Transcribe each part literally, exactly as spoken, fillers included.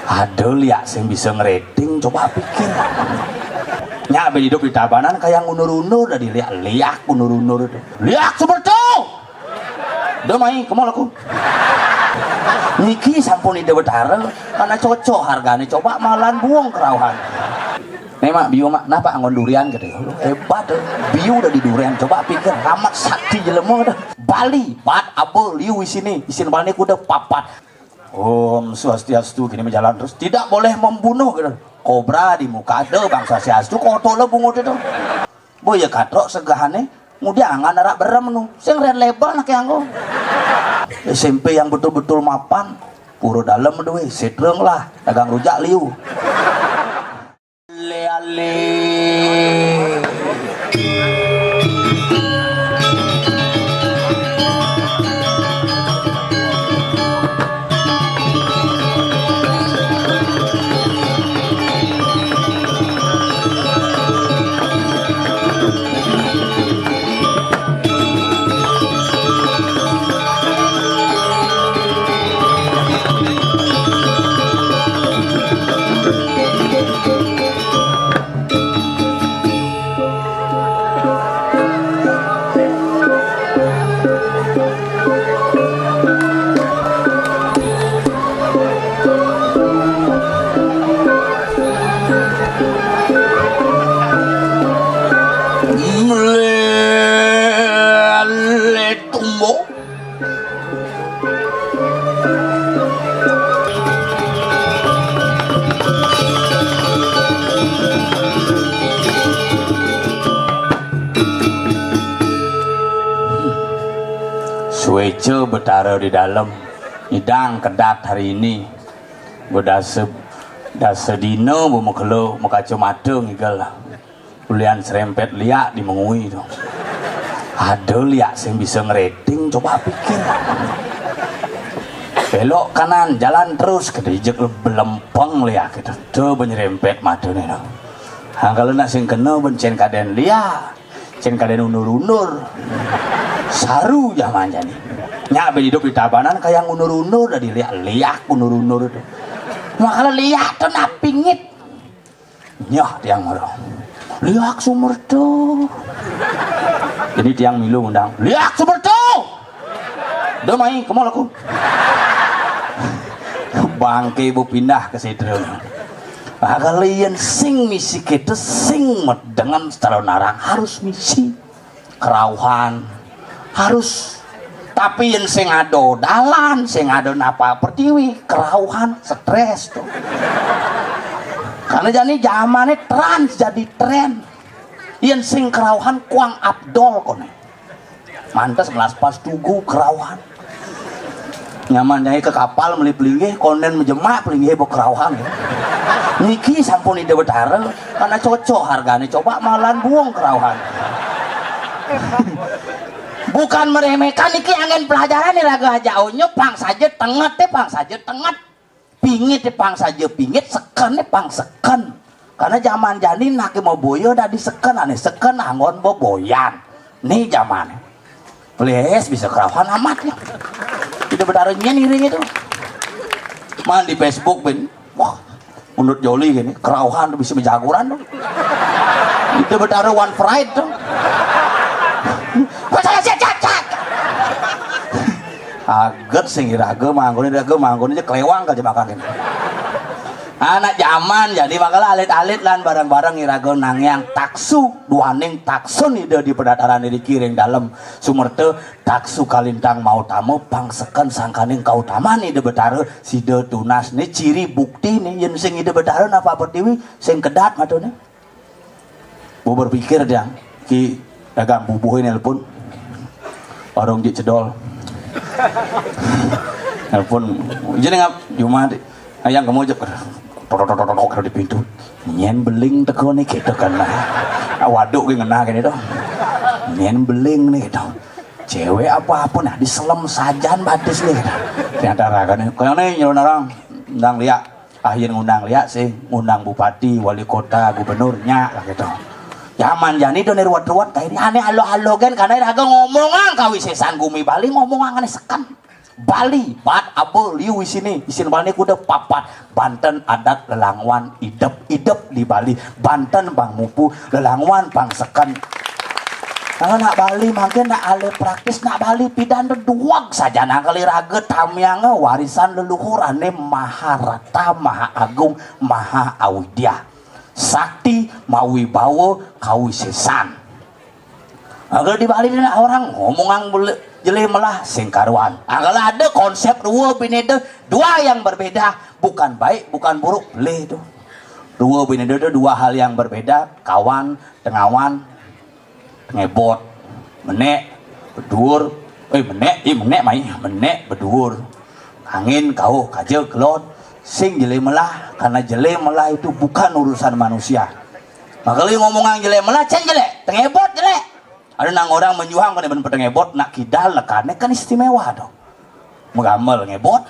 Ada liak sing bisa ngreding, coba pikir. Nyak ben hidup di Tabanan kayak ngunur-unur, dari liak-liak unur-unur itu. Liak seperti Dah mai, kemol aku. Niki sampun Ida Betara, karena cocok harganya. Coba malan buang kerauhan. Nih mak, biu mak, napa anggon durian gitu ya? Hebat tuh. Biu udah di durian, coba pikir, amat sakti jelema dah. Bali, bat abo liu isini, isin Bali kuda papat. Om Swastiastu, kini menjalan terus. Tidak boleh membunuh gitu. Kobra di muka ada, Bang Swastiastu, kotor lah bungut itu. Boya katrok segahane, ngudi angan arak berem nu. Sing red label nak yang go. S M P yang betul-betul mapan, pura dalam duwe, setreng lah, dagang rujak liu. Ale, ale. Mlele tumbo. Sueca Betara di dalam, nyidang kedat hari ini. Bedasa, dasa dina bemakelo, makacamata ngigel. Ulian serempet liak di mengui tu. Ada liak sing bisa ngreding, coba pikir. Belok kanan, jalan terus, kedijek belempeng liak gitu. Tu benyerempet mata ni tu. Ha, kalau nak sing kena bencen kaden liak, cen kaden unur-unur. Saru zaman jani. Nyak ben hidup di Tabanan kayak unur-unur, dari liak-liak unur-unur tu. Makala liak tu nak pingit. Nyah tiang marah. Liak Sumerta. Jadi tiang milu ngundang. Liak Sumerta. Dah mai, kemol aku. Bangke bu pindah ke sidra. Agak lian sing misi kita sing dengan secara narang harus misi. Kerauhan harus, tapi yang sing ada dalan, sing ada napa pertiwi, kerauhan stres tu. Karena jani zamannya trans jadi tren. Yang sing kerauhan kuang abdol kone. Mantes melas pas tugu kerauhan. Nyaman nyai ke kapal meli pelinggih, konden mejemak pelinggih bok kerauhan. Niki sampun Ida Betara, karena cocok harganya. Coba malan buang kerauhan. Bukan meremehkan, niki angin pelajaran nih raga aja onyo, pang saja tenget deh, pang saja tenget. Pingit pang saja pingit, seken pang seken. Karena zaman jani nak mau boyo dah di seken, ane seken anggon boboyan. Nih zaman. Please bisa kerauhan amat ya. Tidak berdarah nyen iring itu. Man di Facebook ben. Wah, menurut Joli gini, kerauhan bisa menjaguran tuh. Itu berdarah one pride tuh. Percaya cek cek cek. Aget sing iraga manggon, iraga manggon aja kelewang ka jemakan. Anak zaman jadi makala alit-alit lan bareng-bareng iraga nangyang taksu, duaning taksun Ida di pedataran di kiring dalam Sumerta, taksu kalintang mautama pang seken sangkaning kautaman Ida Betara sida tunas ni ciri bukti ni yen sing Ida Betara napa pertiwi sing kedat matane. Bu berpikir dia, ki dagang bubuhe nelpon. Warung Jik Cedol. Nelpon, "Jeneng ap, Jumat, ayang kamu aja." Tok, tok, tok, tok, tok, di pintu. "Nyen beling teko nih," gitu kan. Nah, waduk ge ngena kene to. "Nyen beling nih," gitu. "Cewek apa-apa nah diselem sajan batis nih," gitu. Ternyata ragane, "Kayane nyelon orang, ndang liak." Ah, yen ngundang liak sih, ngundang bupati, wali kota, gubernur, nyak lah gitu. Zaman jani do ruwet-ruwet, kayak ini aneh alo-alo gen, karena raga ngomongan kawisesan gumi Bali, ngomongan aneh seken. Bali, bat aba liu isine, isin Bali kuda papat. Banten adat lelangwan idep, idep di Bali. Banten pang mupu, lelangwan pang seken. Nah, nak Bali mangkin nak ale praktis, nak Bali pidan duag saja nang kali raga tamiang warisan leluhur ane maha rata, maha agung, maha awidya. Sakti mawibawa kawisesan. Angkal di Bali dina orang ngomongang bele-, jelé melah sing karuan. Angkal ada konsep dua bineda, dua yang berbeda, bukan baik, bukan buruk, boleh tu. Dua bineda tu dua hal yang berbeda, kawan, tengawan, tengebot, menek, bedur, eh menek, eh menek mai, menek, bedur. Angin, kauh, kaja, kelod, sing jelé melah, karena jelé melah itu bukan urusan manusia. Maka lu ngomongan jelé melah, cen jelé, tengebot jelé. Ada nang orang menjuhang kan ben petengebot, nak kidal lekane kan istimewa tu. Megamel ngebot.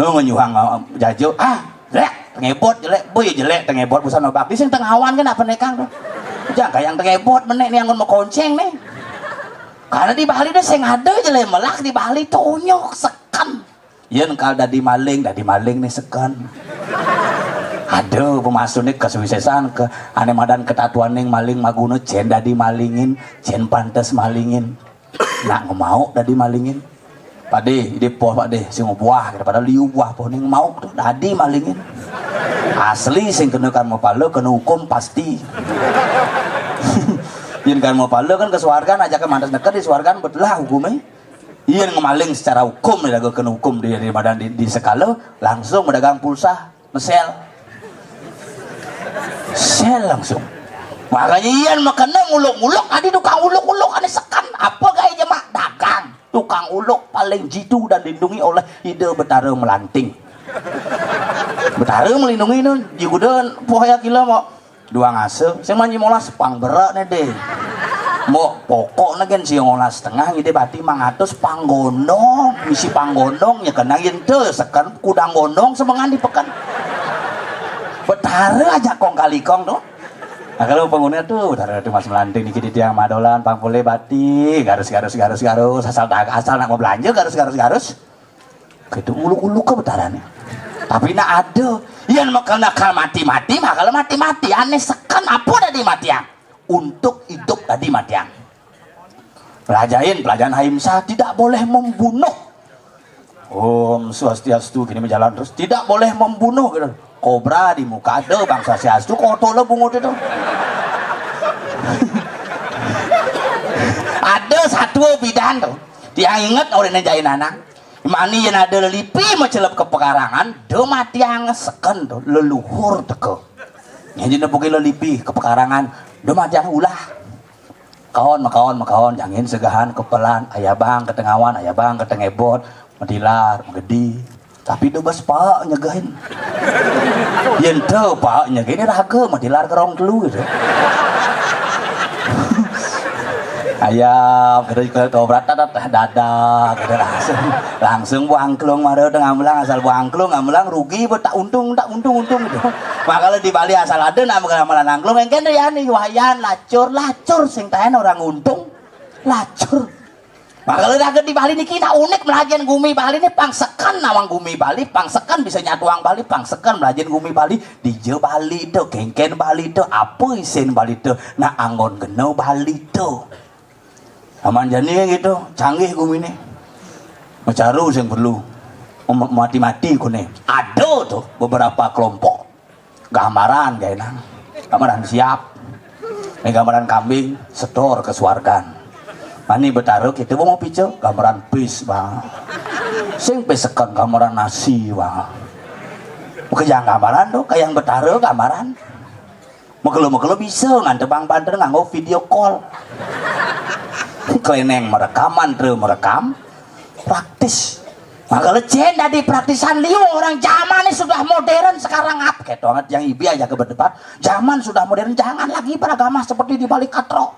Oh, menjuhang uh, jajo, ah, jelé, tengebot jelé, boy jelé tengebot busan obak. Di sing tengawan kan apa nekang tu. Jangan kayak tengebot menek nih anggun mekonceng nih. Karena di Bali deh sing ada jelé melah di Bali tonyok seken. Yen kal dadi maling, dadi maling nih seken. Aduh, pemasune kesuwisesan ke ane madan ketatuaning maling maguna cen dadi malingin, cen pantes malingin. Nak ngemau dadi malingin. Pade, ide poh pade, sing buah, daripada liu buah poh ning mau tu dadi malingin. Asli sing kena karma pala, kena hukum pasti. Yen karma pala kan ke suargan aja ke mantes neket di suargan betelah hukumnya. Yen ngemaling secara hukum nih, lagu kena hukum di, di badan di, di sekala, langsung mendagang pulsa, mesel. Sel langsung. Makanya yen makena nguluk-nguluk, adi tukang uluk-uluk ane seken, apa gawe jemak dagang. Tukang uluk paling jitu dan dilindungi oleh Ida Betara Melanting. Betara melindungi nun, jiguda poh ya kila mau dua ngasa, sing manji molas pang berak ne deh. Mau pokok ne gen sia ngolas setengah ngide bati mangatus pang gondong, misi pang gondong nya kenang yen te seken kudang gondong semengan di peken. Betara aja kong kali kong tu. Nah, kalau pengguna tu, Betara tu Mas Melanting niki di tiang madolan, pang pule bati, garus, garus, garus, garus, asal dag-, asal nak mau belanja, garus, garus, garus. Gitu, uluk-uluk ke Betarane. Tapi nak ada, yang makal nakal mati-mati, makal mati-mati, ane seken apa dadi matiang? Untuk hidup dadi matiang. Pelajain, pelajaran ahimsa, tidak boleh membunuh. Om Swastiastu, gini berjalan terus. Tidak boleh membunuh gitu. Kobra di muka ada, Bang Swastiastu, kotor lah bungut itu. Ada satu bidan tu. Dia ingat orang jain anak. Mani yen ada lelipi macelep ke pekarangan, da matiang seken tu, leluhur teka. Yen jin nepukin lelipi ke pekarangan, da matiang ulah. Kaon, makaon, makaon, jangin segahan, kepelan, ayabang, ketengawan, ayabang, ketengebot, medilar, megedi. Tapi da bas paak nyegahin. Yen te paak nyegahin, raga medilar kerong telu gitu. Ayam, kata juga kau berata datah dada, kata langsung, langsung buangklung mara tu ngambelang asal buangklung ngambelang rugi be tak untung tak untung untung gitu. Makala di Bali asal ada nak ngambelang angklung engken tu ya ni wayan lacur lacur sing taen orang untung lacur. Makala raga di Bali niki nak unik melajen gumi Bali ni pang seken nawang gumi Bali pang seken bisa nyatuang Bali pang seken melajen gumi Bali dija Bali tu kengken Bali tu apa isin Bali tu nak anggon gena Bali tu. Aman jani gitu, canggih gumine. Mecaru sing perlu. Mem-, mati-mati kune. Ada tu beberapa kelompok. Gambaran kayak nang. Gambaran siap. Ini gambaran kambing, setor ke suargan. Mani betaruh kita mau pica, gambaran pis bang. Sing pesekan gambaran nasi bang. Bukan jangan gambaran tu, kayak yang betaruh gambaran. Mekelo-mekelo bisa ngan tebang banter nganggo video call. Kleneng merekam, mantra merekam, praktis. Maka lecen dadi praktisan liu orang zaman ini sudah modern sekarang ap keto banget yang ibi aja ke berdebat. Zaman sudah modern jangan lagi beragama seperti di balik katro.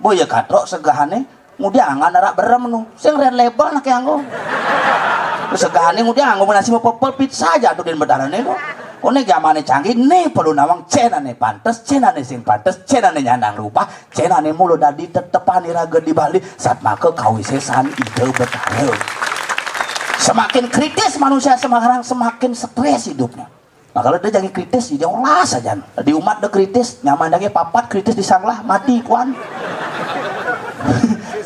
Boya katro segahane ngudiang angan arak berem nu. Sing red label nak anggo. Segahane ngudiang anggo nasi mepepel pizza aja tu din bedarane tu. Kone zamane canggih ne perlu nawang cenane pantes, cenane sing pantes, cenane nyandang rupa, cenane mulu dadi tetepan iraga di Bali satmaka kawisesan Ida Betara. Semakin kritis manusia sekarang, semakin stres hidupnya. Makanya dia jangan kritis, dia olah saja. Di umat dia kritis, nyaman lagi papat kritis di sanglah, mati kuan.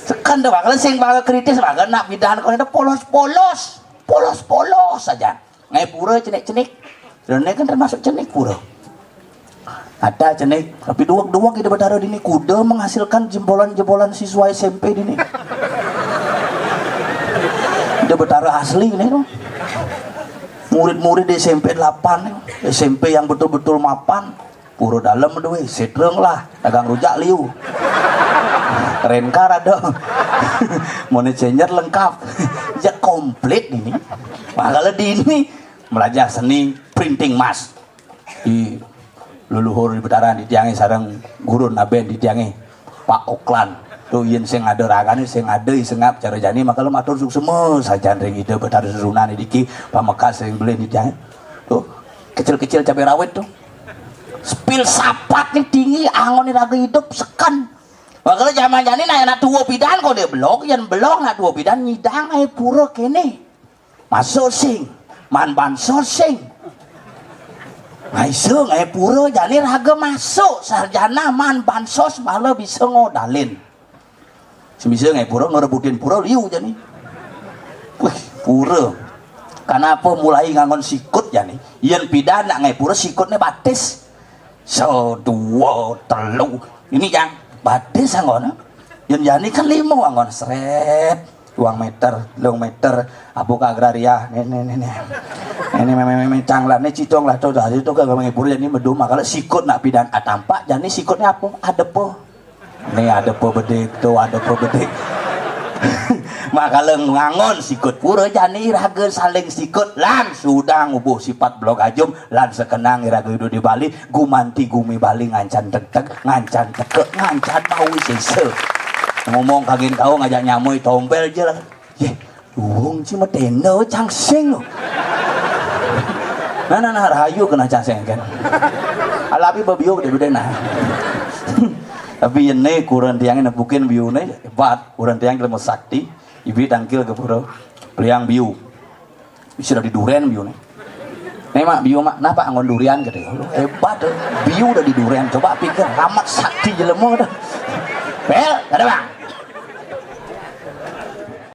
Sekan deh, makanya sing bakal kritis, makanya nak bidan kau ini polos-polos, polos-polos saja. Ngai pura cenik-cenik. Dan ini kan termasuk cenik pura. Ada cenik, tapi duak-duak kita bertaruh di ini kuda menghasilkan jempolan-jempolan siswa S M P di ini. Kita bertaruh asli ini tuh. Murid-murid S M P delapan, S M P yang betul-betul mapan. Pura dalam dua, setreng lah, dagang rujak liu. Rencar ada. Money changer lengkap. Ya komplit ini. Makanya di ini belajar seni printing mas. Di leluhur di Betara di tiangnya sarang gurun aben di tiangnya Pak Oklan. Tuh yen sing ada ragane sing ada sengap cara jani maka lu matur suksema sajan ring ida Betara Sesunan iki pamekas sing beli di tiangnya. Tuh kecil-kecil cabai rawit tuh. Filsafat nih tinggi, angon raga hidup sekan. Makanya zaman jani nak anak tua pidan kok dia belok, yang belok nak tua pidan nyidang ae pura kene. Masuk sing, man bansos sing. Ngaiseng ae pura jani raga masuk sarjana man bansos malah bisa ngodalin. Semisa ngai pura ngerebutin pura liu jani. Wih, pura. Kenapa mulai ngangon sikut jani? Yen pidan nak ngai pura sikutnya batis. So dua telu. Ini yang batis anggon. Yen jani kan lima anggon seret. Dua meter, dua meter, abu ke agraria, nih, nih, nih, nih. Ini memang memang canglah, nih cicong lah, tuh, tuh, tuh, ke ngibur, ini meduma, kalau sikut nak pidan atampak, jani sikutnya apa? Ada apa? Nih ada apa bedik, tuh ada apa bedik. Makala ngangon sikut pura jani raga saling sikut lan sudah ngubuh sipat blok ajum lan sekenang raga hidup di Bali gumanti gumi Bali ngancan tegteg ngancan teke ngancan mawi sesa. Ngomong kagin kau ngajak nyamui tompel je lah. Ye, duung ci metenda cangsing. Nah nah nah rahayu kena cangsing kan. Alapi babiu gede-gede nah. Tapi ini kurang tiangnya nepukin biu nih hebat. Urang tiang jelema sakti, ibi tangkil ke pura. Beliang biu. Bisa dari duren biu nih. Nih mak biu mak, napa anggon durian gitu. Hebat tuh. Biu udah di duren. Coba pikir amat sakti jelema dah. Pel, ada bang.